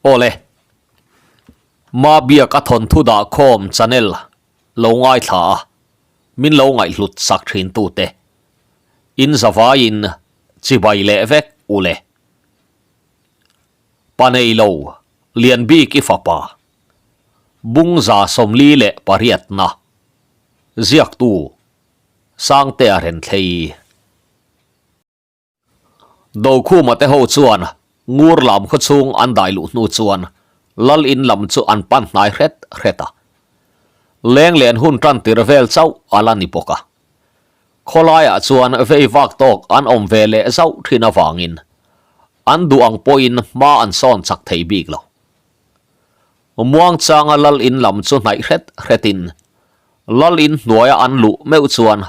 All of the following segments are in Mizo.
Awle. Mabiak a thawnthu dah khawm channel lo ngaithla a, min lo ngaihhlut sak thin tute. In zavaiin chibai leh vek ule. Pa nei lo, lian bik i fapa. Bungza 48na. Ziaktu, Sangtea Renthlei. Dokhuma te ho chuan ngur lam khaw chhung an dai luh hnu chuan lal in lam chu an pan hnai hret hret a. Leng len hun tan tir vel chauh a la ni bawk a. Khawlaiah chuan vei vak tawk an awm ve leh zauh thin avangin an duh ang pawhin hma an sawn chak thei bik lo. Muangchanga lal in lam chu hnaih hret hretin lal in hnuaia an luh meuh chuan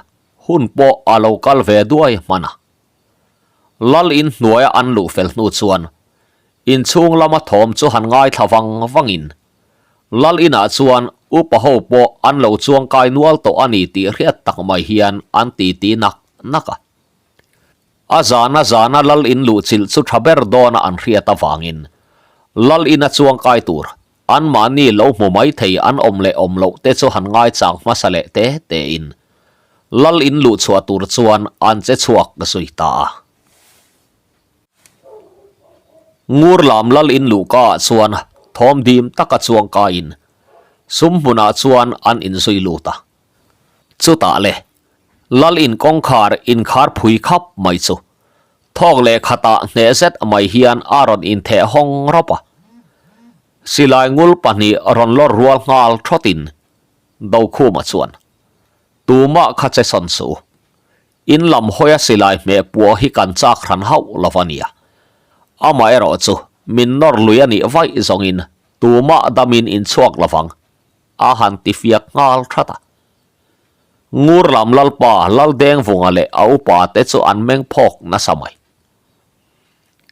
Hun pawh a lo kal ve duai hman a. Lal in hnuaia an luh fel hnu chuan inchhung lama thawm chu han ngaithla vang vangin Lal inah chuan upa ho pawh an lo chuang kai nual tawh a ni tih hriat tak mai hian an titi nak nak a. A zana zana Lal in luh chilh chu tha ber dawna an hriat avangin Lal ina chuang kai tur Anmahni lo hmu mai thei an awm leh awm loh te chu han ngaichang hmasa leh te tein Lal in luh chhuah tur chuan an che chhuak zui ta a. Ngur lam Lal in luh ka ah chuan thawm dim taka chuang kaiin sum hmunah chuan an inzui lut a. Chutah le, Lal in kawngkhar inkhar phui khap mai chu Thawk leh khatah hneh zet mai hian a rawn intheh hawng rawp a. Silai ngul pahnih rawn lawr rual nghal thawtin Dokhuma chuan, Tumah kha che sawn suh. In lam hawia silai hmeh puah hi kan chak hran hauh lo a nia. Amaherawh chu min nawr lui a nih vaih zawngin tumah damin inchhuak lovang a han ti fiak nghal that a. Ngur lam Lalpa Laldengvunga leh a upa te chu an meng phawk nasa mai.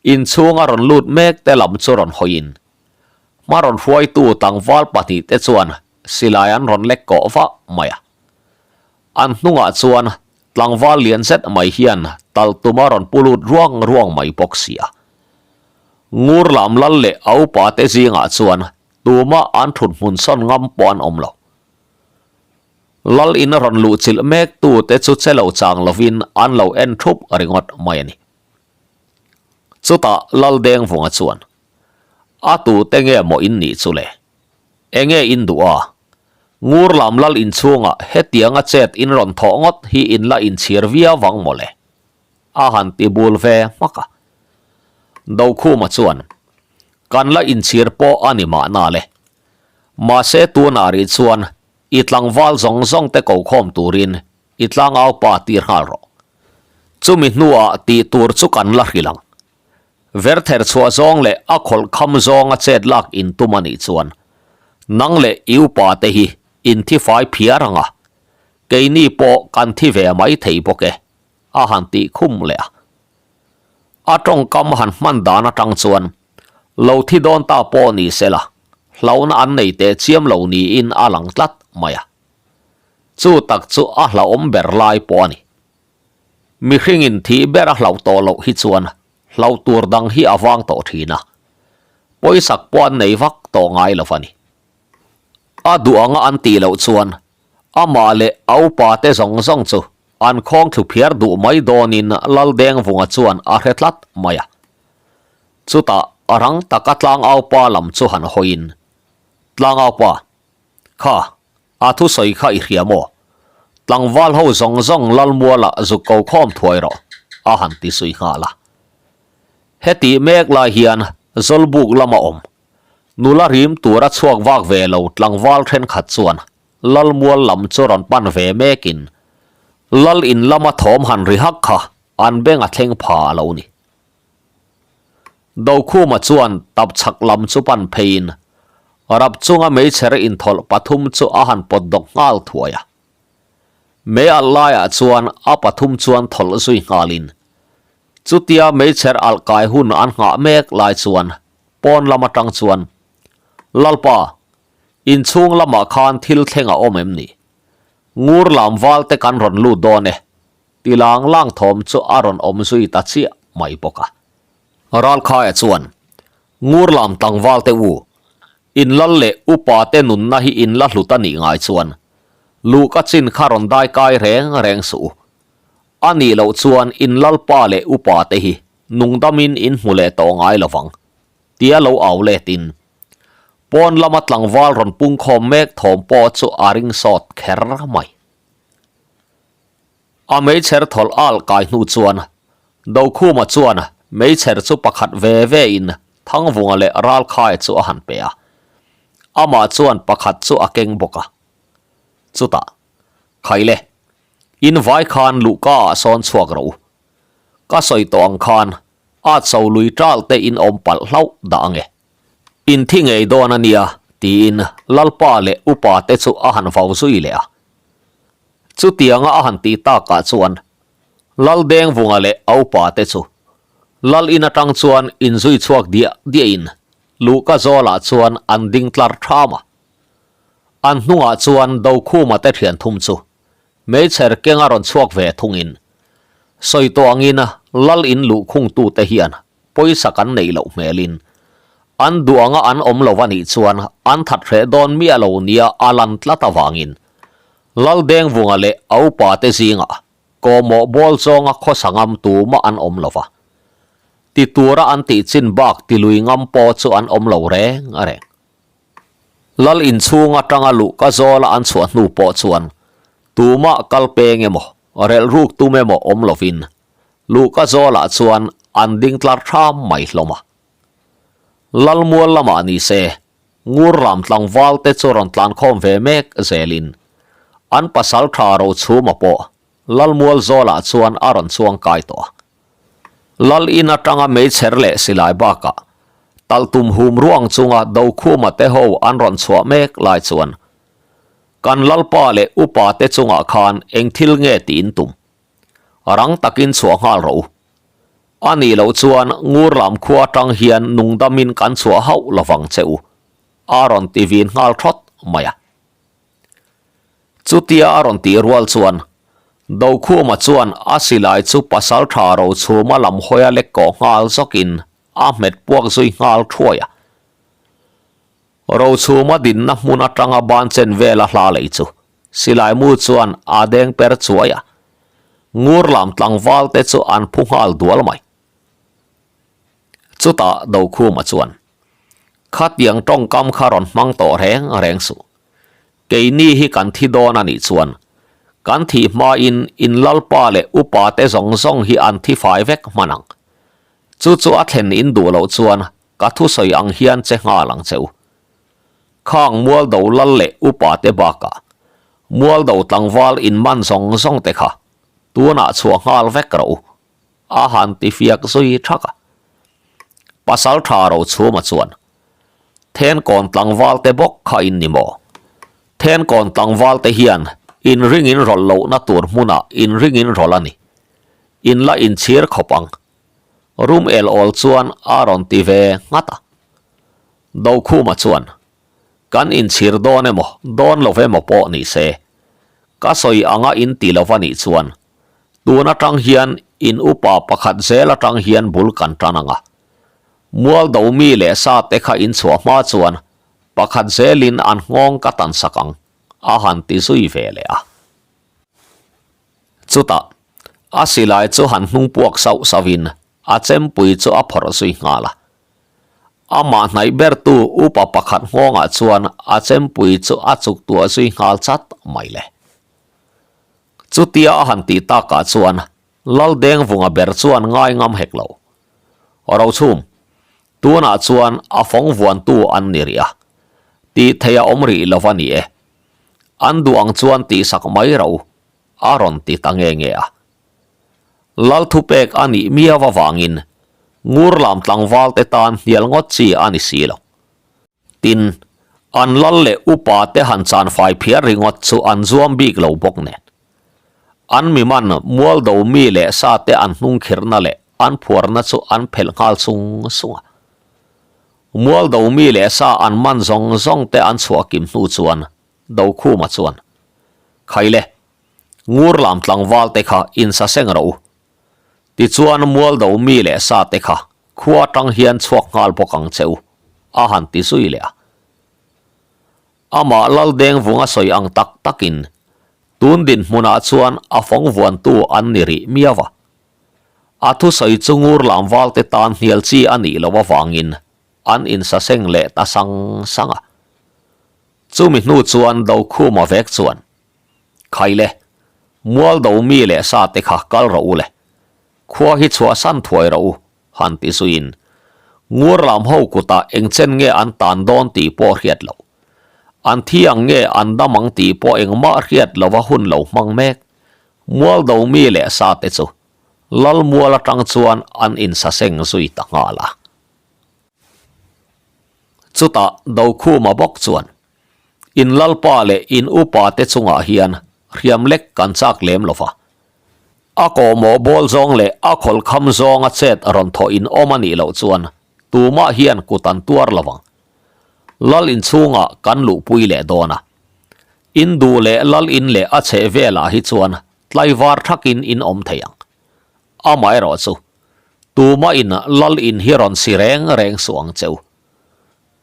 Inchhunga rawn lut mek te lam chu rawn hawiin hma rawn hruaitu tlangval pahnih te chuan silai an rawn lek kawh vah mai a. An hnungah chuan tlangval lian zet mai hian tal tuma rawn pu lut ruang ruang mai bawk si a. Ngur lam Lal leh a upa te zingah chuan tumah an thut hmun sawn ngam pawh an awm lo. Lal in rawn luh chilh mek tu te chu che lo chang lovin an lo en thup ringawt mai a ni. Chutah Lal Dengvunga chuan, A tu te nge maw in nih chu le? Enge in duh a? Ngur lam Lal inchhungah hetianga chet in rawn thawh ngawt hi in la inchhir viau vang maw le? A han ti bul ve hmak a. Dokhuma chuan, Kan la inchhir pawh a ni mahna le. Mahse tunah rih chuan i tlangval zawng zawng te ko khawm turin i tlangau pa tir nghal rawh. Chumi hnuah tih tur chu kan la hrilh ang. Verther chhuah zawng leh a khawlh kham zawnga chet lak in tum a nih chuan nang leh i upa te hi in thi fai phiar ang a, keini pawh kan thi ve mai thei bawk e, a han tih khum leh a. A tawngkam han hman dan atang chuan lo thi dawn ta pawh ni se la, hlauhna an nei teh chiam lo niin a lang tlat mai a. Chu tak chu a hlauhawm ber lai pawh a ni. Mihringin thih ber a hlauh tawh loh hi chuan hlauh tur dang hi a vang tawh thin a, pawisak pawh an nei vak tawh ngai lo a ni. A duh anga an tih loh chuan amah leh a upa te zawng zawng chu An khawng thlu phiar duh mai dawnin Laldengvunga chuan a hre tlat mai a. Chutah a rang taka Tlangaupa lam chu han hawiin, Tlangaupa, kha, a thusawi kha i hria maw? Tlangval ho zawng zawng Lalmuala zuk ko khawm thuai rawh, a han ti sui nghal a. Hetih mek lai hian Zawlbuk lama awm, nula rim tura chhuak vak ve lo tlangval thenkhat chuan Lalmual lam chu rawn pan ve mekin Lal in lama thawm han ri hak kha an beng a thleng pha a lo ni. Dokhuma chuan tap chhak lam chu pan pheiin rap chunga meichher inthawlh pathum chu a han pawt dawk nghal thuai a. Mei alh laiah chuan a pathum chuan thawlh zui nghalin chutia meichher alh kai hun an nghah mek lai chuan pawn lam atang chuan Lalpa Inchhung lamah khan thil thleng a awm em ni? Ngur lam val te kan rawn lut dawn e, ti lang lang thawm chu a rawn awm zui ta chiah mai bawk a. Ralkhaia chuan, Ngurlam tlangval te u, in lal leh upa te nunna hi in la hlut a nih ngai chuan luhka chin kha rawn dai kai reng reng suh u. A nih loh chuan in lalpa leh upa te hi nungdamin in hmu leh tawh ngai lo vang, tia lo au letin pawn lama tlangval rawn pungkhawm mek thawm pawh chu a ring sawt kher mai. A meichher thawlh al kai hnu chuan Dokhuma chuan meichher chu pakhat ve ve in Thangvunga leh Ralkhaia chu a han pe a, amah chuan pakhat chu a keng bawk a. Chutah, Khaile, in vai khan luhka ah sawn chhuak rawh u. Ka sawi tawh ang khan at so lui ṭal te in awm palh hlauh dah ange. In thi ngei dawn a nia, tiin Lalpa leh upa te chu a han vau zui leh a. Chutianga a han tih takah chuan Laldengvunga leh a upa te chu Lal in atang chuan inzui chhuak diah diahin luhka zawlah chuan an ding tlar ṭham a. An hnungah chuan Dokhuma te ṭhian thum chu meichher kenga rawn chhuak ve thungin sawi tawh angin Lal in luhkhungtute hian pawisa kan neih loh hmelin an duh anga an awm lo a nih chuan an that hreh dawn miah lo nia a lan tlat avangin Laldengvunga leh a upa te zingah kawhmawh bawl zawnga khawsa ngam tumah an awm lo va, ti tura an tih chin bak ti lui ngam pawh chu an awm lo reng a reng. Lal inchhung atanga luhka zawla an chhuah hnu pawh chuan tumah kal peng emaw, relh ruk tum emaw awm lovin Luhka zawlah chuan an ding tlar ṭham mai hlawm a. Lalmual lamah ni se, Ngurlam tlangval te chu rawn tlankhawm ve mek zelin an pasal ṭha Rochhuma pawh Lalmual zawlah chuan a rawn chuang kai tawh a. Lal in aṭanga meichher leh silai bakah talhtum hum ruang chunga Dokhuma te ho an rawn chhuah mek lai chuan kan Lalpa leh upa te chungah khan eng thil nge tiin tum? Rang takin chhuah nghal rawh u. A nih loh chuan Ngurlam khua atang hian nungdamin kan chhuah hauh lovang che u, a rawn ti vin nghal thawt mai a. Chutia a rawn tih rual chuan Dokhuma chuan a silai chu pasal tha Rochhuma lam hawia lek kawh nghal zawkin a hmet puak zui nghal thuai a. Rochhuma dinna hmun atanga ban chen vela hla lei chu Silai mu chuan a deng per chuai a, ngur lam tlangval te chu an phu nghal dual mai. Chutah Dokhuma chuan, Khatiang tawngkam kha rawn hmang tawh reng reng suh. Keini hi kan thi dawn a nih chuan, kan thih hmain in lalpa leh upa te zawng zawng hi an thi fai vek hman ang. Chu chu a thlen in duh loh chuan ka thusawi ang hian che nghal ang che u. Khang Mualdo lal leh upa te bakah Mualdo tlangval in man zawng zawng te kha tunah chhuah nghal vek rawh u, a han ti fiak zui thak a. Pasal tha Rochhuma chuan, Thenkawn tlangval te bawk kha in ni maw? Thenkawn tlangval te hian in ring in rawlh lohna tur hmunah in ring in rawlh a ni. In la inchhir khawp ang. Rum el awl chuan a rawn ti ve nghat a. Dokhuma chuan, Kan inchhir dawn emaw, dawn lo emaw pawh ni se, ka sawi anga in ti lo va nih chuan, tun atang hian in upa pakhat zel atang hian bul kan tan ang a. Mual do mi leh sa te kha in chhuah hma chuan pakhat zelin an nghawng ka tan sak ang, a han ti zui ve leh a. Chutah, a silai chu han hnung puak sauh sauhin a chempui chu a phawrh zui nghal a. Amah hnaih bertu upa pakhat nghawngah chuan a chempui chu a chuk tuah zui nghal chat mai le. Chutia a han tih takah chuan Laldengvunga ber chuan ngai ngam hek lo. Rochhum, tunah chuan a fawng vuantu an ni rih a, tih theih a awm rih lo va ni e. An duh ang chuan tihsak mai ro a rawn ti ta nge nge a. Lal thupek a nih miau avangin Ngurlam tlangval te tan hnial ngawt chi a ni si lo. Tin, an lal leh upa te han chan fai phiar ringawt chu an zuam bik lo bawk nen. An mi man Mualdo mi leh sa te an hnung khirhna leh an phuarna chu an phelh nghal sung sung a. Mualdo mi leh sa an man zawng zawng te an chhuah kim hnu chuan Dokhuma chuan, Khaile, Ngurlam tlangval te kha in sa seng rawh u. Tichuan Mualdo mi leh sa te kha Khua atang hian chhuak nghal bawk ang che u, a han ti zui leh a. Amah Laldengvunga sawi ang tak takin tun dinhmunah chuan a fawng vuantu an ni rih miau a. A thusawi chu ngur lam valte tan hnial chi a nih loh avangin an insaseng leh ta sang sang a. Chumi hnu chuan Dokhuma vek chuan, Khaile, Mualdo mi leh sa te kha kal rawh u le. Khua hi chhuahsan thuai rawh u, han ti zuiin, Ngur lam ho kutah eng chen nge an tan dawn tih pawh hriat loh. An thi ang nge an dam ang tih pawh engmah hriat lova hun lo hmang mek. Mualdo mi leh sa te chu Lalmual atang chuan an insaseng zui ta nghal a. Chutah Dokhuma bawk chuan, In lalpa leh in upa te chungah hian hriam lek kan chak lem lo va. A kawhmawh bawl zawng leh a khawlkham zawnga chet rawn thawh in awm a nih loh chuan tumah hian kut an tuar lo vang. Lal inchhungah kan luhpui leh dawn a. In duh leh lal in leh a chheh velah hi chuan tlaivar thakin in awm thei ang. Amaherawh chu, tumah in lal in hi rawn si reng reng suh ang che u.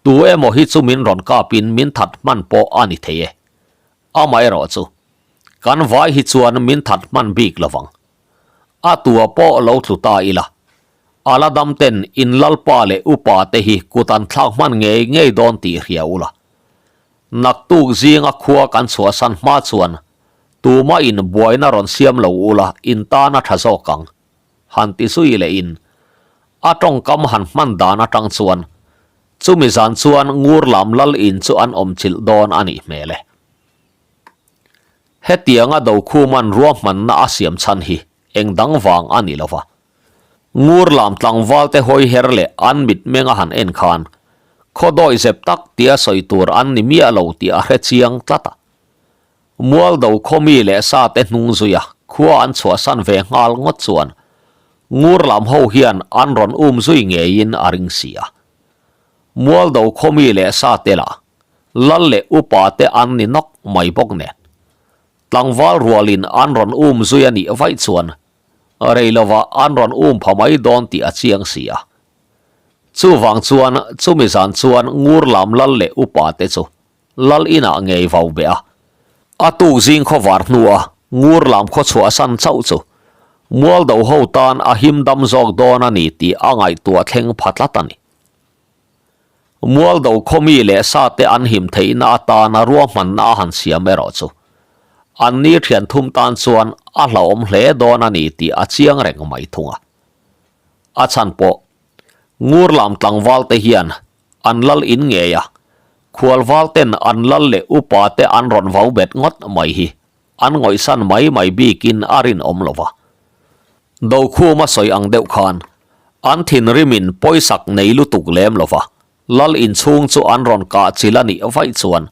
Tu emaw hi chu min rawn kapin min that hman pawh a ni thei e. Amaherawh chu, kan vai hi chuan min that hman bik lo vang. A tua pawh lo tlu ta ila, a la dam ten in lalpa leh upa te hi kut an thlak hman ngei ngei dawn tih hria ula. Naktuk zinga khua kan chhuahsan hma chuan tumah in buaina rawn siam lo ula in tan a tha zawk ang, han ti zui leh in a tawngkam han hman dan atang chuan chumi zan chuan ngur lam lal in chu an awm chilh dawn a nih hmel e. Hetianga Dokhuman ruahmanna a siam chhan hi eng dang vang a ni lova. Ngur lam tlangval te hawi her leh an mitmeng a han en khan khaw dawi zep tak tia sawi tur an ni miah lo tih a hre chiang tlat a. Mualdo khaw mi leh sa te hnung zuia khua an chhuahsan ve nghal ngawt chuan ngur lam ho hian an rawn um zui ngeiin a ring si a. Mualdo khaw mi leh sa te lah lal leh upa te an ni nawk mai bawk nen. Tlangval rualin an rawn um zui a nih vaih chuan rei lovah an rawn um pha mai dawn tih a chiang si a. Chuvang chuan chumi zan chuan ngur lam lal leh upa te chu lal inah ngei vau beh a. A tuk zing khawvar hnua ngur lam khaw chhuahsan chauh chu Mualdo ho tan a him dam zawk dawn a ni tih a ngaihtuah thleng pha tlat a ni. Mualdo khawmi leh sate an him theihna atana ruahmanna a han siam erawh chu an ni thian thum tan chuan a hlauhawm hle dawn a ni tih a chiang reng mai thung a. A chhan pawh ngur lam tlangval te hian an lal in ngei a, khualval ten an lal leh upa te an rawn vau bet ngawt mai hi an ngawihsan mai mai bikin a rinawm lo va. Dokhuma sawi ang deuh khan an thinrimin pawisak nei lutuk lem lo va, lal inchhung chu an rawn kah chil a nih vaih chuan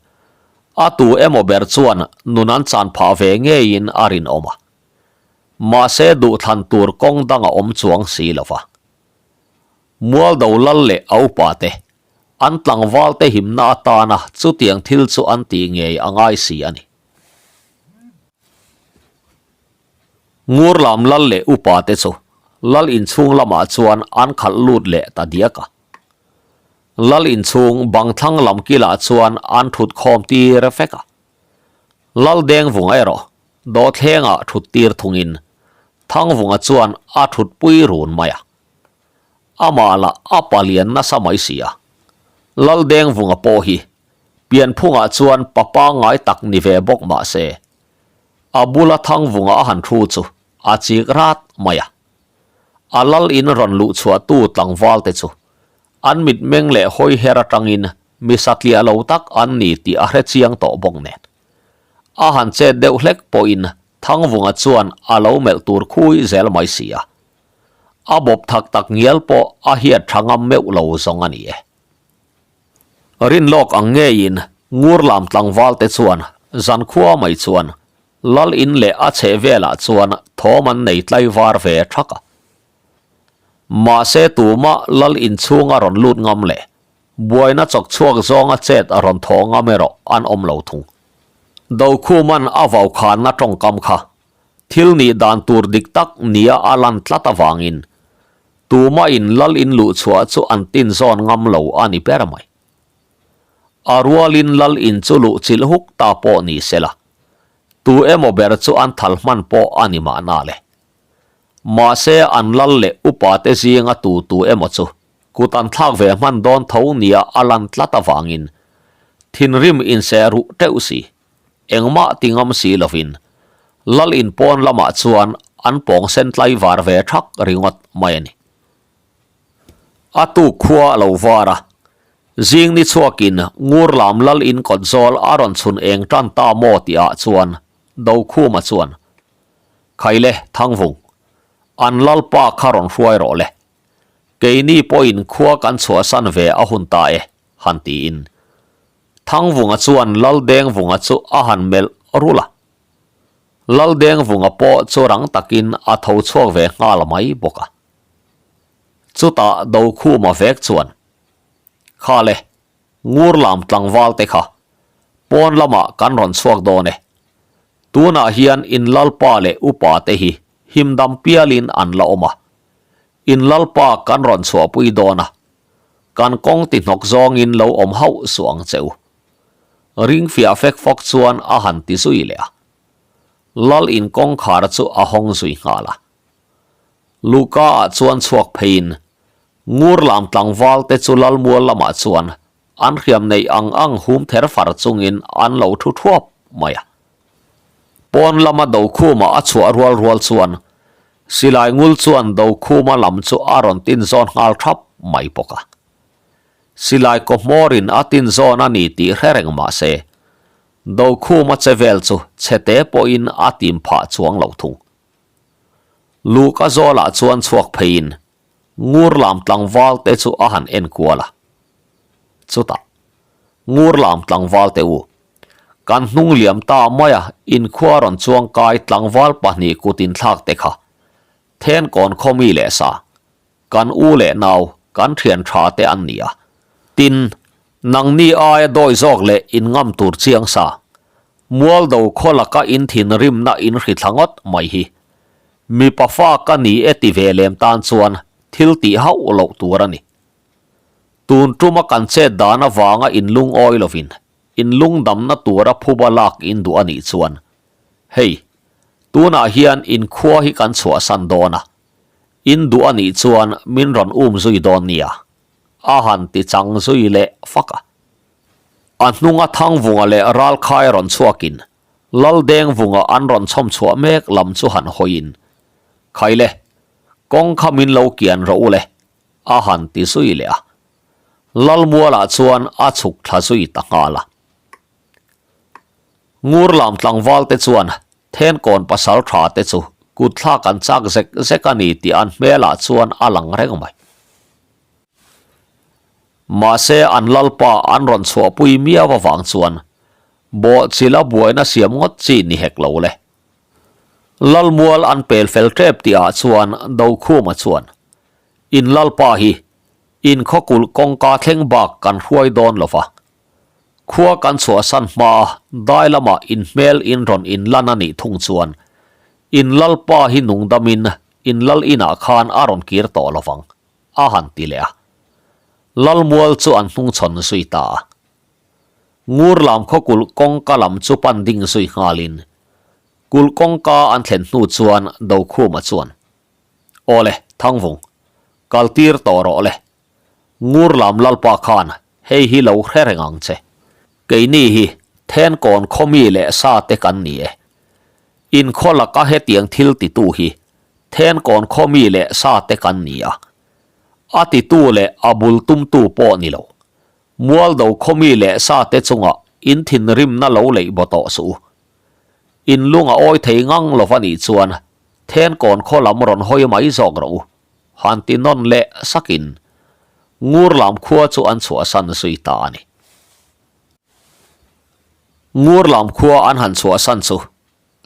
a tu emaw ber chuan nun an chan phah ve ngeiin a rinawm a. Mahse duhthlan tur kawng dang a awm chuang si lo va. Mualdo lal leh a upa te, an tlangval te himna atana chutiang thil chu an tih ngei a ngai si a ni. Ngur lam lal leh upa te chu lal inchhung lamah chuan an khalh lut leh ta diak a. Lal inchhung bang thlang lam kilah chuan an thut khawm tir vek a. Lal Dengvunga erawh dawhthlengah thut tir thungin Thangvunga chuan a thut pui run mai a. Amah lah a palian nasa mai si a. Lal Dengvunga pawh hi Pianphungah chuan pa pangngai tak ni ve bawk mah se, a bula Thangvunga a han thu chu a chik rat mai a. A lal in rawn luh chhuahtu tlangval te chu an mitmeng leh hawi her atangin mi satliah lo tak an ni tih a hre chiang tawh bawk nen. A han chet deuh hlek pawhin Thangvunga chuan a lo melh tur khui zel mai si a. A bawp thak tak ngial pawh a hiat tha ngam meuh lo zawng a ni e. Rin lawk ang ngeiin ngur lam tlangval te chuan zankhua mai chuan lal in leh a chheh velah chuan thawm an nei tlaivar ve thak a. Mahse tumah lal in chhunga rawn lut ngam leh buaina chawk chhuak zawnga chet a rawn thawh ngam erawh an awm lo thung. Dokhuman a vaukhanna tawngkam kha thil nih dan tur dik tak nia a lan tlat avangin. Tuma in lal in luh chhuah chu an tin zawn ngam lo a ni ber mai. A rualin lal in chu luh chilh huk ta pawh ni se la, tu emaw ber chu an thal hman pawh a ni mahna le. Mahse an lal leh upa te zinga tu tu emaw chu kut an thlak ve hman dawn tho nia a lan tlat avangin thinrim inseh ruh teuh si. Engmah ti ngam si lovin lal in pawn lamah chuan an pawng sen tlaivar ve thak ringawt mai a ni. A tuk khua a lo var a, zing ni chhuakin Ngurlam lal in kawt zawl a rawn chhun eng tan ta maw tih ah chuan Dokhuma chuan, Khaile Thangvung, an lalpa kha rawn hruai rawh le. Keini pawhin khua kan chhuahsan ve a hun ta e, han tiin. Thangvunga chuan Laldengvunga chu a han melh rulh a. Laldengvunga pawh chu rang takin a tho chhuak ve nghal mai bawk a. Chutah Dokhuma vek chuan, Kha le, Ngurlam tlangval te kha, pawn lamah kan rawn chhuak dawn e. Tunah hian in lalpa leh upa te hi himdam pialin an la awm a. In lalpa kan rawn chhuahpui dawn a, Kan kawng ti hnawk zawngin lo awm hauh suh ang che u. Ring fiah fek fawk chuan a han ti zui leh a. Lal in kawngkhar chu a hawng zui nghal a. Luhka ah chuan chhuak pheiin Ngurlam tlangval te chu Lalmual lamah chuan an hriam neih ang ang hum ther far chungin an lo thu thuap mai a. Pawn lama Dokhuma a chhuah rual rual chuan Silai ngul chuan Dokhuma lam chu a rawn tin zawn nghal thap mai bawk a. Silai kaw hmawrin a tin zawn a ni tih hre reng mah se, Dokhuma che vel chu chhete pawhin a tim phah chuang lo thung. Luka zawlah chuan chhuak pheiin Ngurlam tlangval te chu a han en kual a. Chutah, Ngurlam tlangval te u, kan hnung liam ta mai a, inkhua rawn chuang kai tlangval pahnih kut inthlak te kha, Thenkawn khawmi leh sa, kan u leh nau, kan thian tha te an ni a. Tin, nangni aia dawi zawk leh inngam tur chiang sa, Mualdo khaw laka in thinrimna in hri thla ngawt mai hi. Mipa fa ka ni e ti ve lem tan chuan thil tih hauh loh tur a ni. Tun tuma kan chet dan avanga in lungawi lovin in lungdamna tura phuba lak in duh a nih chuan hei tunah hian in khua hi kan chhuahsan dawn a, in duh a nih chuan min rawn um zui dawn nia a han ti chang zui leh fak a. A hnunga Thangvunga leh Ralkhai rawn chhuakin Laldengvunga an rawn chhawm chhuah mek lam chu han hawiin, Khaile, kawng kha min lo kian rawh u le, a han ti zui leh a. Lalmualah chuan a chhuk thla zui ta nghal a. Ngurlam tlangvalte chuan Thenkawn pasal tha te chu kutthlak an chak zek zek a ni tih an hmelah chuan a lang reng mai. Mahse an lalpa an rawn chhuahpui miau avang chuan bawhchila buaina siam ngawt chi ni hek lo le. Lalmual an pel fel tep tihah chuan Dokhuma chuan, In lalpa hi in khawkulh kawngka thleng bak kan hruai dawn lo va. Khua kan chhuahsan hmaa dai lamah in hmel in rawn inlan a nih thung chuan in lalpa hi nungdamin in lal inah khan a rawn kir tawh lo vang. a han ti leh a. Lalmual chu an hnungchhawn zui ta a. Ngurlam khaw kulh kawngka lam chu pan ding zui nghalin kulh kawngka an thlen hnu chuan Dokhuma chuan, Awle, Thangvung, kal tir tawh rawh le. Ngurlam lalpa khan hei hi lo hre reng ang che. Keini hi Thenkawn khaw mi leh sa te kan ni e. In khaw laka hetiang thil titu hi Thenkawn khaw mi leh sa te kan ni a, a titu leh a bul tumtu pawh ni lo. Mualdo khaw mi leh sa te chungah in thinrimna lo leih baw tawh suh u. In lung a awi thei ngang lo va nih chuan Thenkawn khaw lam rawn hawi mai zawk rawh u, han ti nawn leh sakin Ngurlam khua chu an chhuahsan zui ta a ni. Ngurlam khua an han chhuahsan chu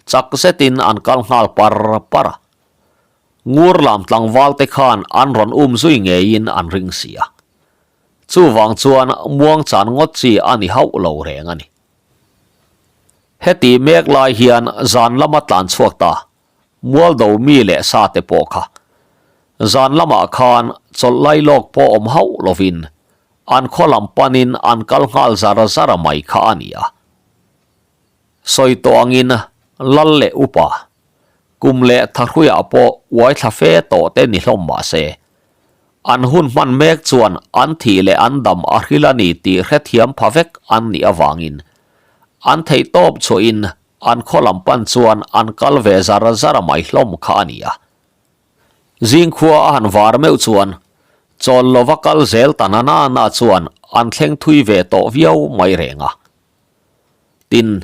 Chak zetin an kal nghal par par a. Ngur lam tlangval te khan an rawn um zui ngeiin an ring si a. Chuvang chuan muang chan ngawt chi a ni hauh lo reng a ni. Heti mek lai hian zan lama tlan chhuak ta Mualdo mi leh sa te pawh kha. Zan lamah khan chawlh lai lawk pawh awm hauh lovin an khaw lam panin an kal nghal zar zar mai kha a ni a. Sawi tawh angin lal leh upa, kum leh thahruiah pawh uai thla fe tawh te ni hlawm mah se, an hun hman mek chuan an thih leh an dam a hril a ni tih hrethiam pha vek an nih avangin an theih tawp chhuahin an khaw lam pan chuan an kal ve zar zar mai hlawm kha a ni a. Zingkhua a han var meuh chuan chawl lova kal zel ta na na na chuan an thleng thui ve tawh viau mai reng a. Tin,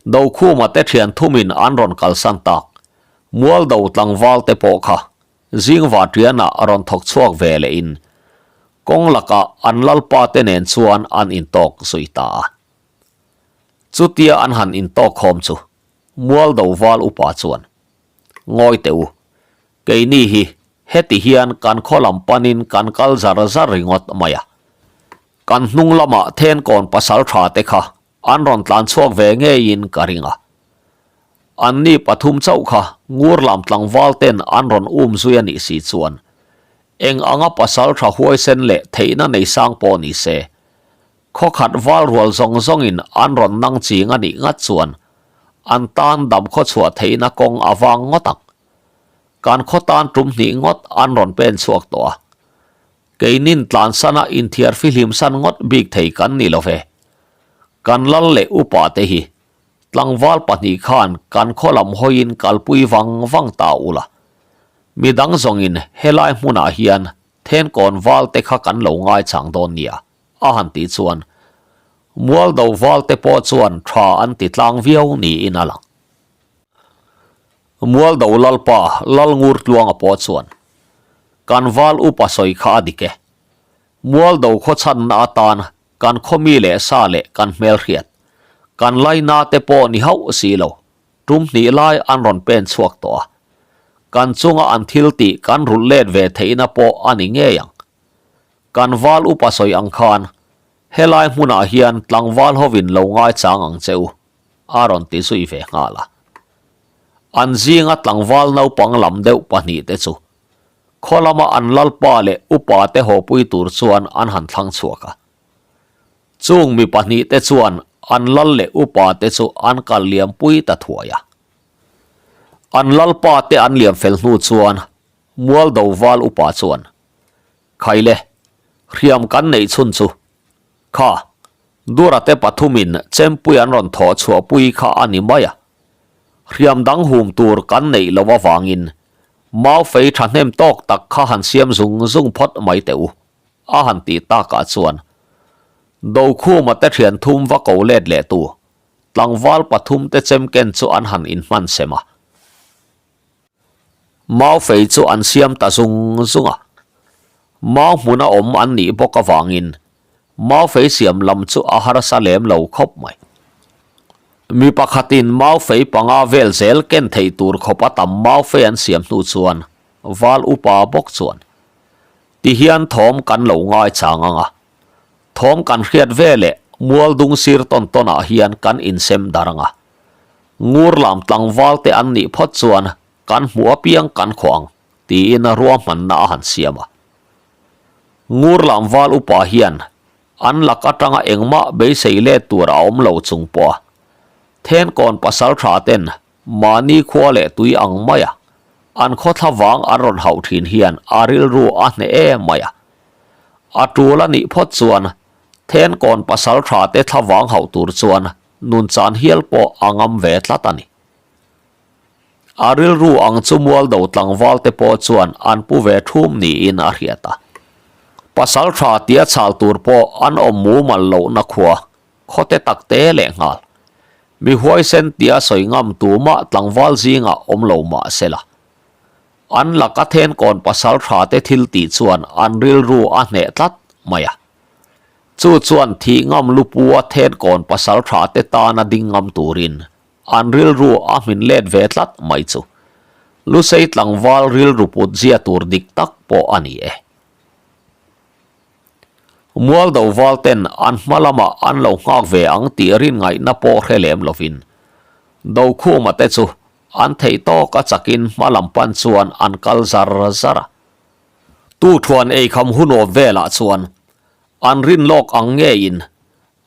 Dokhuma te thian thumin an rawn kalsan tak, Mualdo tlangval te pawh kha Zingva tianah rawn thawk chhuak ve lehin kawng lakah an lalpa te nen chuan an intawk zui ta a. Chutia an han intawk khawm chu Mualdo val upa chuan, Ngawi teh u, keini hi heti hian kan khaw lam panin kan kal zar zar ringawt mai a. Kan hnung lamah Thenkawn pasal tha te kha an rawn tlan chhuak ve ngeiin ka ring a. Anni pathum chauh kha ngur lam tlangval ten an rawn um zui a nih si chuan eng anga pasal tha huaisen leh theihna nei sang pawh ni se, Khawkhat val rual zawng zawngin an rawn nang ching a nih ngat chuan an tan dam khaw chhuah theihna kawng a vang ngawt ang. Kan khaw tan tum hnih ngawt an rawn pen chhuak tawh a. Keinin tlansana inthiar fihlim san ngawt bik thei kan ni lo ve. Kan lal leh upa te hi tlangval pahnih khan kan khaw lam hawiin kalpui vang vang ta ula. Midang zawngin helai hmunah hian thenkawn val te kha kan lo ngaichang dawn nia. A han tih chuan Mualdo valte pawh chuan tha an ti tlang viau niin a lang. Mualdo Lalpa Lalngur Tluanga pawh chuan kan val upa sawi kha a dik e. Mualdo khaw chhanna atan kan khaw mi leh sa leh kan hmelhriat, kan laina te pawh ni hauh si lo, tum hnih lai an rawn pen chhuak tawh a. Kan chunga an thil tih kan rulh let ve theihna pawh a ni ngei ang. Kan val upa sawi ang khan helai hmunah hian tlangval hovin lo ngaichang ang che u, a rawn ti zui ve nghal a. An zinga tlangval naupang lam deuh pahnihte chu khaw lama an lalpa leh upa te hawpui tur chuan an han thlang chhuak a. Chung mi pahnihte chuan an lal leh upa te chu an kal liampui ta thuai a. An lalpa te an liam fel hnu chuan Mualdo val upa chuan Khaile, hriam kan neih chhun chu. Kha, Dura te pathumin chempui an rawn thawh chhuahpui kha a ni mai a. Hriam dang hum tur kan neih loh avangin mau fei thahnem tawk tak kha han siam zung zung phawt mai teh u, a han tih takah chuan Dokhuma te thian thum va ko let leh tu tlangval pathum te chemken chu an han inhman sem a. Mau fei chu an siam ta zung zung a, mau hmuna awm an nih bawk avangin mau fei siam lam chu a harsa lem lo khawp mai. Mi pakhatin mau fei panga vel zel ken theih tur khawp a tam mau fei an siam hnu chuan val upa bawk chuan tihian thawm kan lo ngaichang ang a, thawm kan hriat veleh mual dung sir tawn tawnah hian kan insem dar ang a. Ngur lam tlangval te an nih phawt chuan kan hmuh apiang kan khawh ang tiin ruahmanna a han siam a. Ngur lam val upa hian an lak atanga engmah beisei let tur a awm lo chung pawh a thenkawn pasal tha ten mahni khua leh tui ang mai a an khawthla vang an rawn hauh thin hian a rilru a hneh em mai a. A tul a nih phawt chuan thenkawn pasal tha te thla vang hauh tur chuan nun chan hial pawh a ngam ve tlat a ni. A rilru ang chu mualdo tlangval te pawh chuan an pu ve thum niin a hriat a. Pasal tha tia chhal tur pawh an awm mumal lohna khua, khawte tak te leh nghal. Mi huaisen tia sawi ngam tumah tlangval zingah awm lo mah se la. An laka thenkawn pasal tha te thil tih chuan an rilru a hneh tlat mai a. Chu chuan thih ngam lupua thenkawn pasal tha te tana ding ngam turin an rilru a hmin let ve tlat mai chu Lusei tlangval rilru put zia tur dik tak pawh a ni e. Mualdo val ten an hma lamah an lo nghak ve ang tih rin ngaihna pawh hre lem lovin Dokhuma te chu an theih tawk a chakin hma lam pan chuan an kal zar zar a. Tuṭhuan eikham hunawm velah chuan an rin lawk ang ngeiin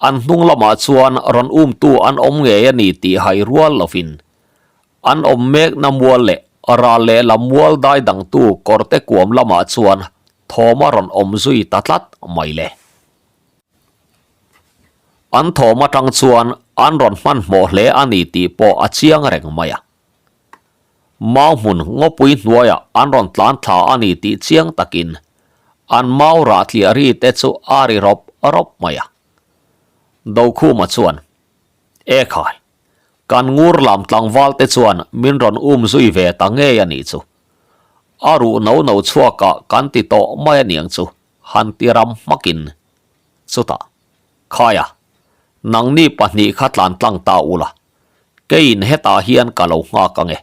an hnung lamah chuan rawn umtu an awm ngei a ni tih hai rual lovin an awm mekna mual leh ral lehlam mual dai dangtu kawrte kuam lamah chuan thawm a rawn awm zui ta tlat mai le. An thawm atang chuan an rawn hmanhmawh hle a ni tih pawh a chiang reng mai a. Mau hmun ngawpui hnuaiah an rawn tlan thla a ni tih chiang takin an mau rah tliah ri te chu a ri rawp rawp mai a. Dokhuma chuan, E khai, kan ngur lam tlangval te chuan min rawn um zui ve ta ngei a nih chu. A ruh no no chhuakah kan ti tawh mai a niang chu, han ti ram hmakin. Chutah, Khaia, nangni pahnih kha tlan tlang ta ula, Keiin hetah hian ka lo nghak ang e.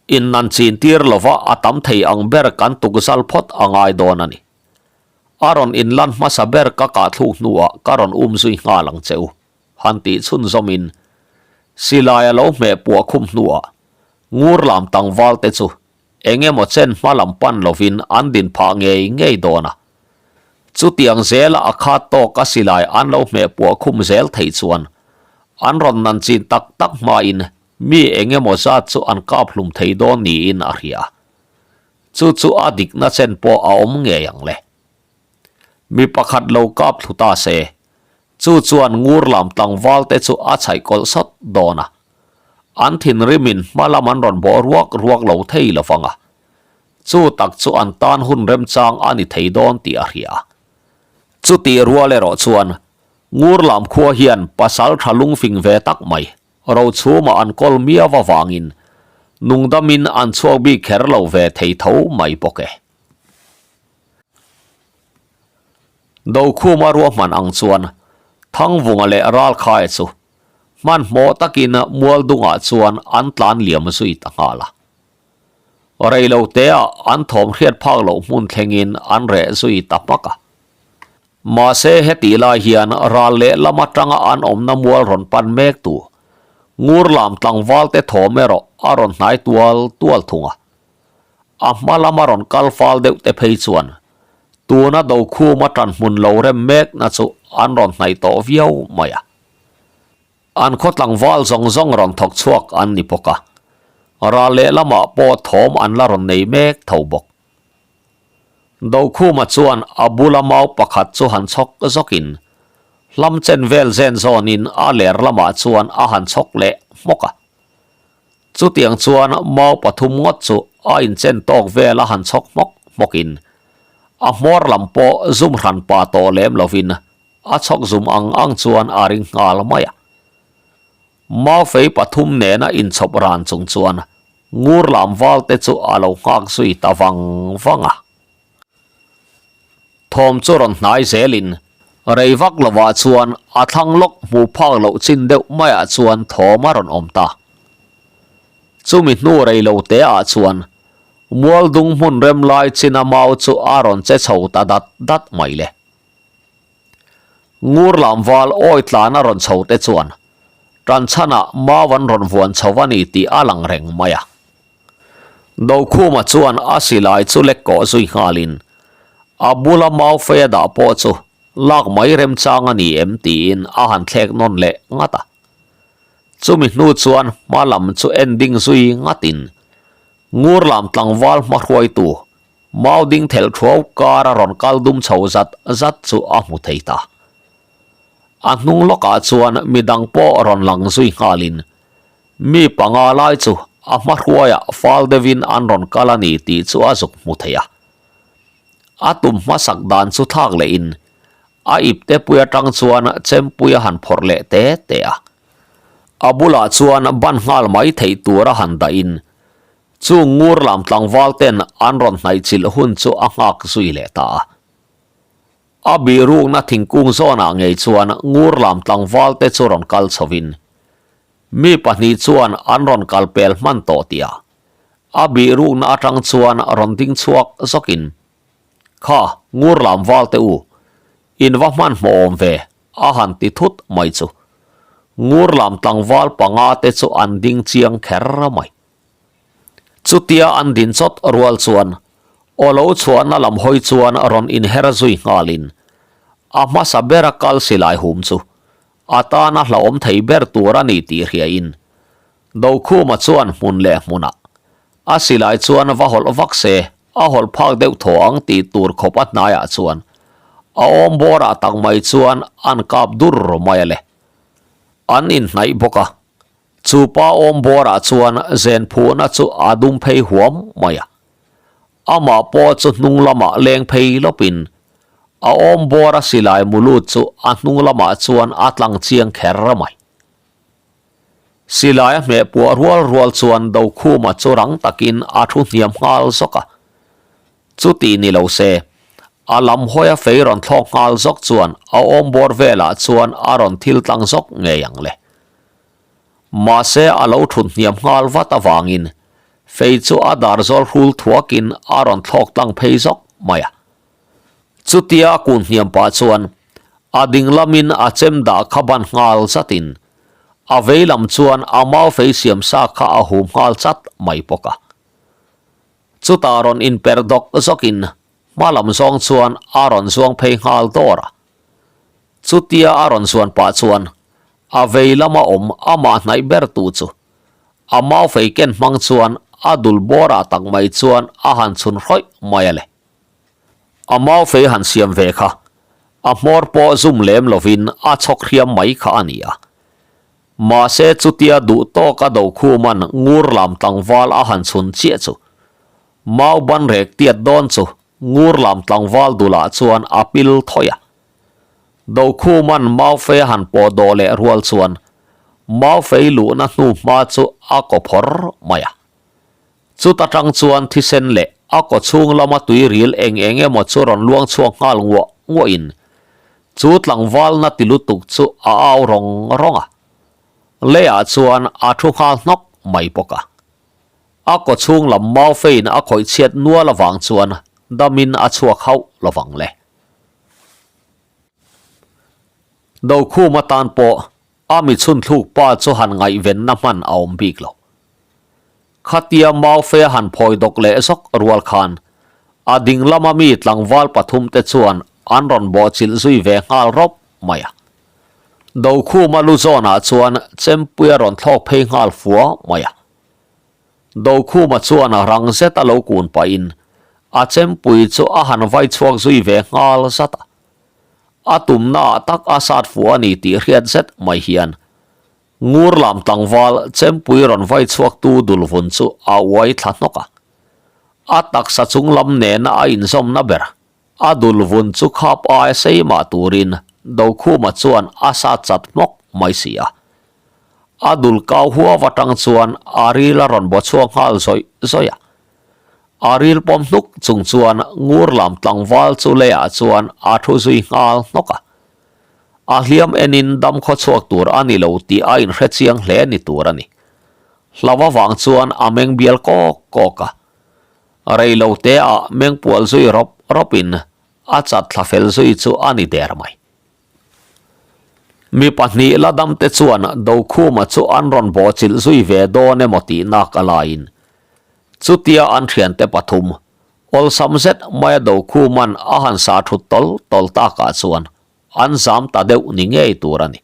Innan chin tir lova a tam thei ang ber kan tukzal phawt a ngai dawn a ni. A rawn inlan hmasa ber ka kahthluk hnuah ka rawn um zui nghal ang che u, han tih chhunzawmin silai a lo hmeh puah khum hnuah ngur lam tlangval te chu Eng emaw chen hma lam pan lovin an din phah ngei ngei dawn a. Chutiang zela a khat tawk a silai an lo hmeh puah khum zel theih chuan an rawn nan chin tak tak hmain mi eng emaw zat chu an kap hlum thei dawn niin a hria. Chu chu a dikna chen pawh a awm ngei ang le. Mi pakhat lo kap thlu ta se, Chu chuan ngur lam tlangval te chu a chhaih kawlh sawt dawn a. An thinrimin hma lam an rawn bawh ruak ruak lo thei lo vang a. Chu tak chu an tan hun remchang a ni thei dawn tih a hria. Chutih rual erawh chuan ngur lam khua hian pasal tha lungfing ve tak mai rochhumah an kawl miau avangin nungdamin an chhuak bik kher lo ve thei tho mai bawk e. Dokhuma ruahman ang chuan Thangvunga leh Ralkhaia chu hmanhmawh takin Mualdungah chuan an tlan liam zui ta nghal a. Reiloteah an thawm hriat phak loh hmun thlengin an reh zui ta hmak a. Mahse hetih lai hian ral lehlam atanga an awmna mual rawn pan mek tu Ngurlam tlangvalte thawm erawh a rawn hnai tual tual thung a. A hma lama rawn kal fal deuh te phei chuan tuna Dokhuma tan hmun lo rem mekna chu an rawn hnaih tawh viau mai a. An khaw tlangval zawng zawng rawn thawk chhuak an ni bawk a, ral lehlamah pawh thawm an la rawn nei mek tho bawk. Dokhuma chuan a bula mau pakhat chu han chhawk zawkin hlam chen vel zen zawnin a ler lamah chuan a han chhawk leh hmawk a. Chutiang chuan mau pathum ngawt chu a inchen tawk vel a han chhawk hmawk hmawkin a hmawr lam pawh zum hran pa tawh lem lovin a chhawk zum ang ang chuan a ring nghal mai a. Mau fei pathum nena inchhawp ran chung chuan ngur lam val te chu a lo nghak zui ta vang vang a. Thawm chu rawn hnai zelin rei vak lovah chuan a thlang lawk hmuh phak loh chin deuh maiah chuan thawm a rawn awm ta. Chumi hnu rei lo te ah chuan Mualdung hmun rem lai china mau chu a rawn che chho ta dat dat mai le. Ngur lam val awi tlan a rawn chho te chuan Tanchhanah mau an rawn vuan chho a ni tih a lang reng mai a. Dokhuma chuan a silai chu lek kawh zui nghalin a bula mau fei a dah pawh chu lak mai remchang a ni em tiin a han thlek nawn leh ngat a. Chumi hnu chuan hma lam chu en ding zui ngatin ngur lam tlangval hmahruaitu mau ding thelh thuau kar a rawn kal dum chho zat zat chu a hmu thei ta. A hnung lawkah chuan midang pawh rawn lang zui nghalin Mi panga lai chu a hma hruaiah fal deuhin an rawn kal a ni tih chu a zuk hmu thei a. A tum hmasak dan chu thlak lehin a ipte pui atang chuan chempui a han phawrh leh te te a. A bulah chuan ban nghal mai theih tur a han dahin chung ngur lam tlangval ten an rawn hnaihchilh hun chu a nghak zui leh ta a. A bihrukna thingkung zawnah ngei chuan ngur lam tlangval te chu rawn kal chhovin Mi pahnih chuan an rawn kal pel hman tawh tih a, a bihrukna atang chuan rawn ding chhuak zawkin, Kha, ngur lam val teh u, in va hmanhmawh awm ve, a han ti thut mai chu. Ngur lam tlangval panga te chu an ding chiang kher mai. Chutia an din chawt rual chuan. Aw lo chhuahna lam hawi chuan rawn inher zui nghalin a hmasa bera kal silai hum chu a tana hlauhawm thei ber tur a ni tih hriain Dokhuma chuan hmun leh hmunah a silai chuan va hawlh vak se a hawlh phak deuh thaw ang tih tur khawp a hnaiah chuan a awm bawrah tak mai chuan an kap dur mai a le. An inhnaih bawk a, chu pa awm bawrah chuan zen phuhna chu a dum phei huam mai a. Amah pawh chu hnung lamah leng phei lawpin a awm bawra silai mu lut chu a hnung lamah chuan a tlang chiang kher mai. Silai a hmeh puah rual rual chuan Dokhuma chu rang takin a thu hniam nghal zawk a. Chuti ni lo se, a lam hawia fei rawn thlawk nghal zawk chuan a awm bawr velah chuan a rawn thil tlang zawk ngei ang le. Mahse a lo thut hniam nghal vat avangin fei chu a dar zawl hrul thuakin a rawn thlawk tlang phei zawk mai a. Chutia a kun hniam pah chuan a ding lamin a chem dah kha ban nghal zatin a vei lam chuan a mau fei siam sa kha a hum nghal chat mai bawk a. Chutah rawn inper dawk zawkin hma lam zawng chuan a rawn zuang phei nghal dawr a. Chutia a rawn zuan pah chuan a vei lama awm amah hnaih ber tu chu a mau fei ken hmang chuan a dul bawrah tak mai chuan a han chhun hrawih mai a le. A mau fei han siam ve kha a hmawr pawh zum lem lovin a chhawk hriam mai kha a ni a. Mahse chutia duh tawka Dokhuman ngur lam tlangval a han chhun chiah chu mau ban rek tiat dawn chu ngur lam tlangval dulah chuan a pil thawi a. Dokhuman mau fei a han pawh dawh leh rual chuan mau fei luhna hnu hma chu a kaw phawr mai a. Chuta tang chuan thisen leh a kaw chhung lama tui ril eng eng emaw chu rawn luang chhuak nghal nguah nguahin chu tlangvalna ti lutuk chu a au rawng rawng a. Leiah chuan a thu nghal hnawk mai bawk a. A kaw chhung lam mau fein a khawih chhiat nual avang chuan damin a chhuak hauh lovang le. Dokhum atan pawh A mi chhunthluk pa chu han ngaihvenna hman a awm bik lo. Khatia Maufe a han phawi dawk leh zawk rual khan a ding lama mi tlangval pathum te chuan an rawn bawhchilh zui ve nghal rawp mai a. Dokhuma lu zawnah chuan Chempui a rawn thlawk phei nghal fua mai a. Dokhuma chuan rang zet a lo kun pahin a Chempui chu a han vai chhuak zui ve nghal zat a. A tumnaah tak a sat fuh a ni tih hriat zet mai hian ngur lam tlangval chempui rawn vai chhuaktu dulvun chu a uai thla hnawk a. A taksa chung lam nena a inzawmna ber a dulvun chu khap aia sei mah turin Dokhuma chuan a sat chat hmawk mai si a. A dul kau huau atang chuan a ril a rawn baw chhuak nghal zawih zawih a. A ril pawm hnuk chung chuan ngur lam tlangval chu leiah chuan a thu zui nghal hnawk a. A hliam enin dam khaw chhuak tur a ni lo tih a inhre chiang hle ni tur a ni. Hlau avang chuan a meng bial kawk kawk a. Rei lo te ah meng pual zui rawp rawpin a chat thla fel zui chu a ni der mai. Mi pahnih la damte chuan Dokhuma chu an rawn bawhchilh zui ve dawn emaw tih nak a laiin chutia an thiante pathum awlsam zet maia Dokhuman a han sa thut tawl tawl takah chuan an zam ta deuh ni ngei tur a ni.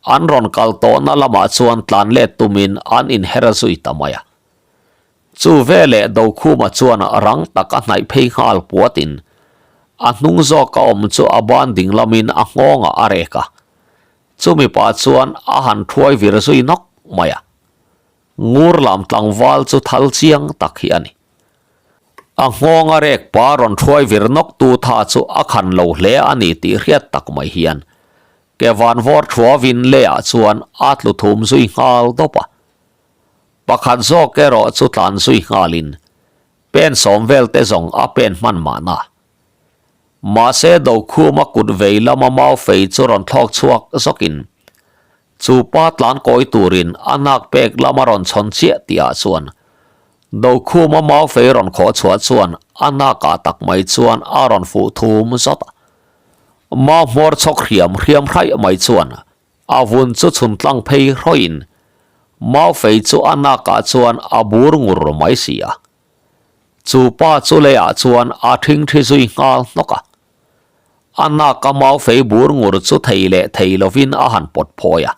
An rawn kal tawhna lamah chuan tlan let tumin an inher zui ta mai a. Chu veleh Dokhuma chuan rang tak a hnaih phei nghal puatin a hnung zawk a awm chu a ban ding lamin a nghawngah a rek a. Chumi pah chuan a han thuai vir zui nawk mai a. Ngur lam tlangval chu thal chiang tak hi a ni. A nghawng a rek pa rawn thuai vir nawk tu tha chu a khan lo hle a ni tih hriat tak mai hian ke van vawr thuavin leiah chuan a tlu thum zui nghal dawp a. Pakhat zawk erawh chu tlan zui nghalin pen sawm vel te zawng a pen hman mahna. Mahse Dokhuma kut vei lama mau fei chu rawn thlawk chhuak zawkin chu pa tlan kawi turin a nak pek lama rawn chhawn chiah tihah chuan Dokhuma mau fei rawn khawh chhuah chuan a nakah tak mai chuan a rawn fuh thum zawt a. Mau hmawr chhawk hriam hriam hraih mai chuan A vun chu chhun tlang phei hrawin Maufei chu a nakah chuan a bur ngur mai si a. Chu pa chu leiah chuan a ṭhingṭhi zui nghal hnawk a. A nak a mau fei bur ngur chu thei leh thei lovin a han pawt phawi a.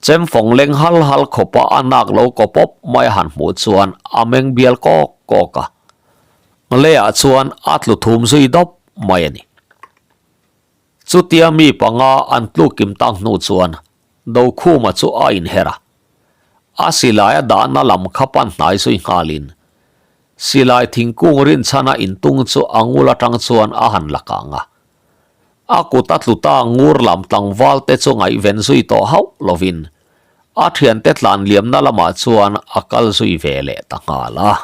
Chemfawng leng hal hal khawpa a nak lo kaw pawp mai a han hmuh chuan a meng bial kawk kawk a. Leiah chuan a tlu thum zui dawp mai a ni. Chutia mi panga an tluk kim tak hnu chuan Dokhuma chu a inher a. A silai a dahna lam kha pan hnai zui nghalin silai thingkung rinchhana intung chu a ngul atang chuan a han la kang a. A kut a tlu ta ngur lam tlangval te chu ngaihven zui tawh hauh lovin a thiante tlan liamna lamah chuan a kal zui ve leh ta nghal a.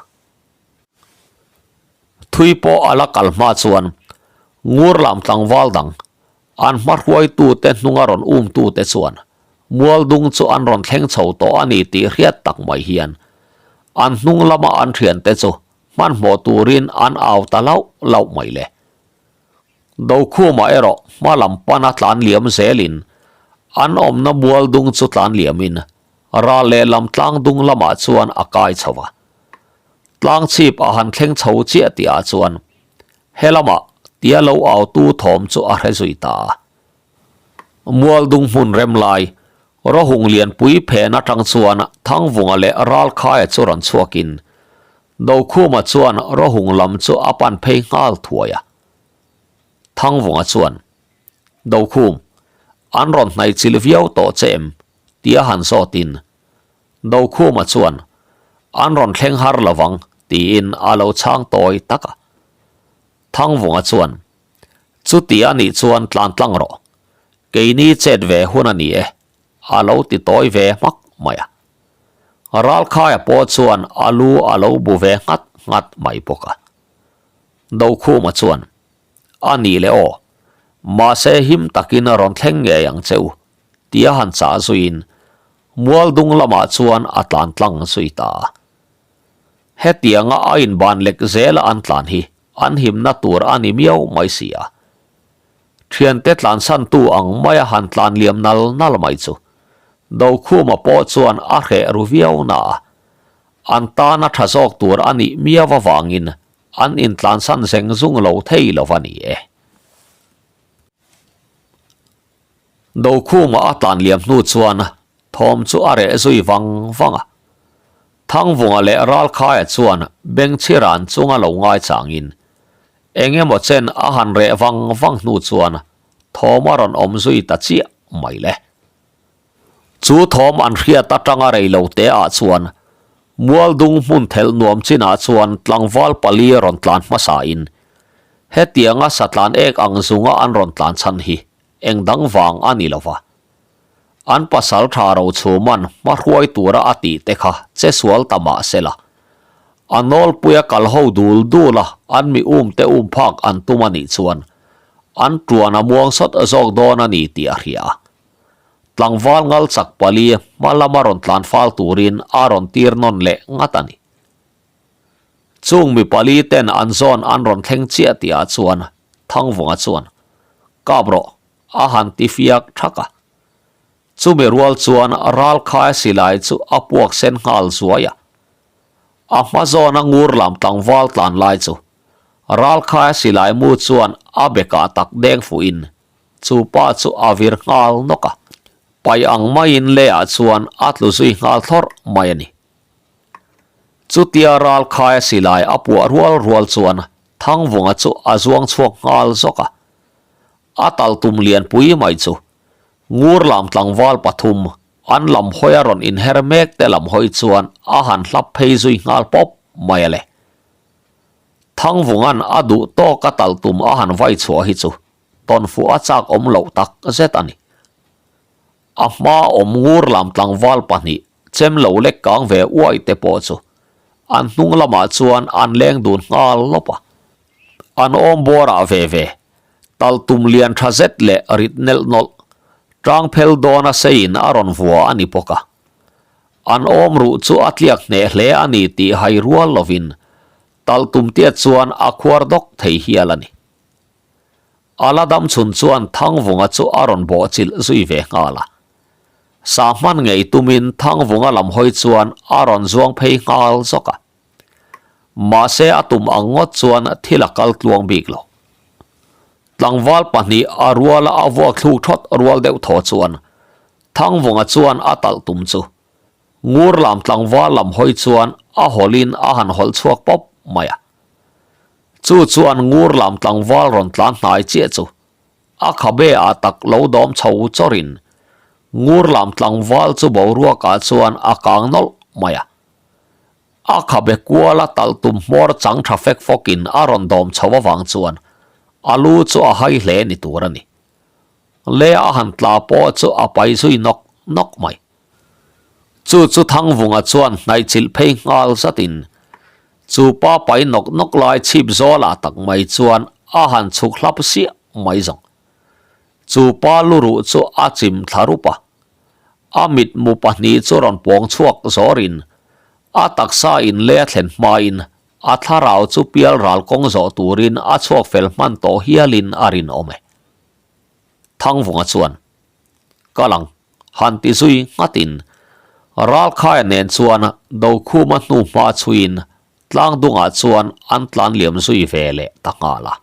Thui pawh a la kal hma chuan ngur lam tlangval dang an hma hruaitute hnunga rawn umtute chuan mualdung chu an rawn thleng chho tawh a ni tih hriat tak mai hian an hnung lama an thiante chu hmanhmawh turin an au ta lauh lauh mai le. Dokhumah erawh hma lam pana tlan liam zelin an awmna mualdung chu tlan liamin ral lehlam tlangdung lamah chuan a kai chho a. Tlang chhip a han thleng chho chiah tihah chuan helamah tia lo autu thawm chu a hre zui ta a. Mualdung hmun rem lai Rawhung lianpui phen atang chuan Thangvunga leh Ralkhaia chu rawn chhuakin Dokhuma chuan Rawhung lam chu a pan phei nghal thuai a. Thangvunga chuan, Dokhum, an rawn hnaihchilh viau tawh che em? tia han zawtin Dokhuma chuan, An rawn thleng har lo vang, tiin a lo chhang tawi tak a. Thangvunga chuan, Chuti a nih chuan tlan tlang rawh. Keini chet ve hun a ni e, a lo ti tawi ve hmak mai a. Ralkhaia pawh chuan a lu a lo bu ve nghat nghat mai bawk a. Dokhuma chuan, A nih le aw, mahse him takin a rawn thleng ngei ang che u, tia han chah zuiin Mualdung lamah chuan a tlan tlang zui ta a. Hetianga a inban lek zela an tlan hi an himna tur a ni miau mai si a. Thiante tlansantu ang maia han tlan liam nal nal mai chu Dokhuma pawh chuan a hreh ru viau na a, an tana tha zawk tur a nih miau avangin an intlansan zeng zung lo thei lo va ni e. Dokhuma a tlan liam hnu chuan thawm chu a reh zui vang vang a. Thangvunga leh Ralkhaia chuan bengchhiran chunga lo ngaichangin eng emaw chen a han reh vang vang hnu chuan thawm a rawn awm zui ta chiah mai le. Chu thawm an hriat atanga rei lo te ah chuan Mualdung hmun thelh nuam chinah chuan tlangval pali rawn tlan hmasa in hetianga satlan ek ang zunga an rawn tlan chhan hi eng dang vang a ni lova. An pasal tha ro chhuman hma hruai tura a tih te kha che sual ta mah sela. A nawlpuia kal ho dul dul a an mi um te um phak an tum a nih chuan an tuan a muang sawt zawk dawn a ni tih a hria a. Tlangval ngal chak pali hma lama rawn tlan fal turin a rawn tir nawn leh ngat a ni. Chung mi pali ten an zawn an rawn thleng chiah tihah chuan Thangvunga chuan, Kap rawh, a han ti fiak thak a. Chumi rual chuan Ralkhaia silai chu a puak sen nghal zuai a. A hma zawna ngur lam tlangval tlan lai chu Ralkhaia silai mu chuan a bekah tak deng fuhin chu pa chu a vir nghal nawk a. Paih ang maiin leiah chuan a tlu zui nghal thlawrh mai a ni. Chutia Ralkhaia silai a puah rual rual chuan Thangvunga chu a zuang chhuak nghal zawk a. A tal tum lianpui mai chu ngur lam tlangval pathum an lam hawi a rawn inher mek te lam hawi chuan a han hlap phei zui nghal pawp mai a le. Thangvunga'n a duh tawk a tal tum a han vai chhuah hi chu tawnfuh a chak awm loh tak zet a ni. A hma awm ngur lam tlangval pahnih chem lo lek kang ve uai te pawh chu an hnung lamah chuan an leng dun nghal lawp a. An awm bawrah ve ve, tal tum lian tha zet leh rit nelh nawlh, tang phel dawna seiin a rawn vua a ni bawk a. An awm ruh chu a tliak hneh hle a ni tih hai rual lovin tal tum tiat chuan a khuar dawk thei hial a ni. A la dam chhun chuan Thangvunga chu a rawn bawhchilh zui ve nghal a. Sa hman ngei tumin Thangvunga lam hawi chuan a rawn zuang phei nghal zawk a. Mahse a tum ang ngawt chuan thil a kal tluang bik lo. Tlangval pahnih a ruala a vuak thluk thawt rual deuh thaw chuan Thangvunga chuan a talh tum chu Ngur lam tlangval lam hawi chuan a hawlhin a han hawlh chhuak pawp mai a. Chu chuan Ngur lam tlangval rawn tlan hnai chiah chu a khabe ah tak lo dawm chho chawrin Ngur lam tlangval chu boruakah chuan a kang nawlh mai a. A khabe kuala talh tum hmawr chang tha fek fawkin a rawn dawm chho avang chuan a lu chu a hai hle ni tur a ni. Le a han tla pawh chu a pai zui nawk nawk mai. Chu chu Thangvunga chuan hnaihchilh phei nghal zatin chu pa pai nawk nawk lai chhip zawlah tak mai chuan a han chhuk hlap siah mai zawng. Chu pa luruh chu a chim thla rup a. A mitmu pahnih chu rawn pawng chhuak zawrin a taksa in le a thlen hmain a thlarau chu pial ral kawng zawh turin a chhuak fel hman tawh hialin a rinawm e. Thangvunga chuan, Ka lang, han ti zui nghatin Ralkhaia nen chuan Dokhuma hnu hma chhuiin tlangdungah chuan an tlan liam zui ve leh ta nghal a.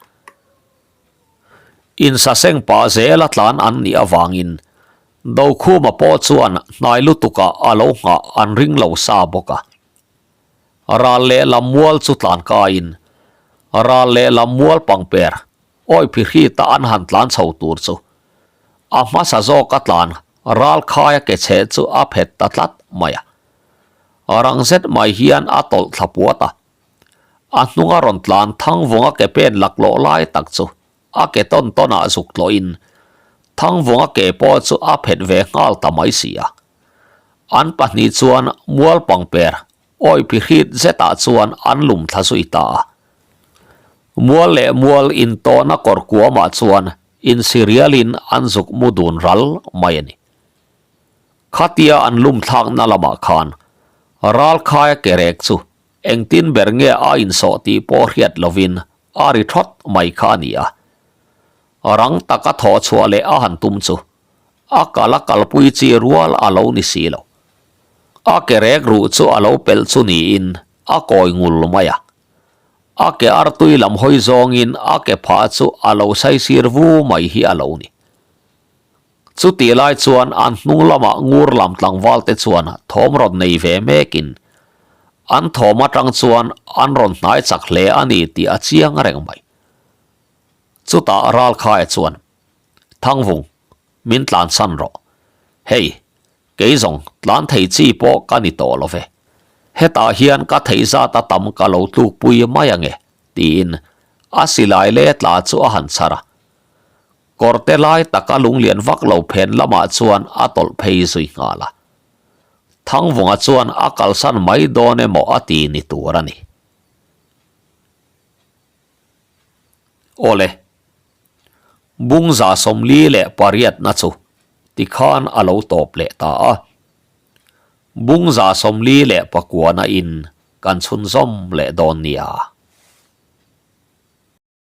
Insaseng pah zela tlan an nih avangin Dokhuma pawh chuan hnai lutukah a lo nghah an ring lo sa bawk a. Ral lehlam mual chu tlan kaiin ral lehlam mual pangper awi phihrit-a an han tlan chho tur chu a hmasa zawka tlan ral khaia ke chhe chu a phet ta tlat mai a. Rang zet mai hian a tawlh thla puat a. A hnunga rawn tlan Thangvunga ke pen laklawh lai tak chu a ke tawn tawnah zuk tlawhin Thangvunga ke pawh chu a phet ve nghal ta mai si a. An pahnih chuan mual pangper awi phihrit zetah chuan an lum thla zui ta a. Mual leh mual intawhna kawr kuamah chuan insirialin an zuk mu dun ral mai a ni. Khatia an lum thlakna lamah khan Ralkhaia ke rek chu Engtin ber nge a insawh tih pawh hriat lovin a ri thawt mai kha a ni a. Rang taka thawh chhuah leh a han tum chu a kal a kalpui chi rual a lo ni si lo. A ke rek ruh chu a lo pelh chu niin a kawi ngul mai a. A ke artui lam hawi zawngin a ke phah chu a lo saisir vu mai hi a lo ni. Chutih lai chuan an hnung lamah ngur lam tlangval te chuan thawm rawn nei ve mekin an thawm atang chuan an rawn hnai chak hle a ni tih a chiang reng mai. Chutah Ralkhaia chuan, Thangvung, min tlansan rawh. Hei, kei zawng tlan thei chi pawh ka ni tawh lo ve. Hetah hian ka theih zat a tam ka lo tlukpui mai ange, tiin a silai leh tla chu a han chhar a. Kawrte lai taka lunglian vak lo phen lamah chuan a tawlh phei zui nghal a. Thangvunga chuan a kalsan mai dawn emaw a ti ni tur a ni. Awle, Bungza 48 na chu tikhan a lo tawp leh ta a. Bungza 49 na in kan chhunzawm leh dawn nia.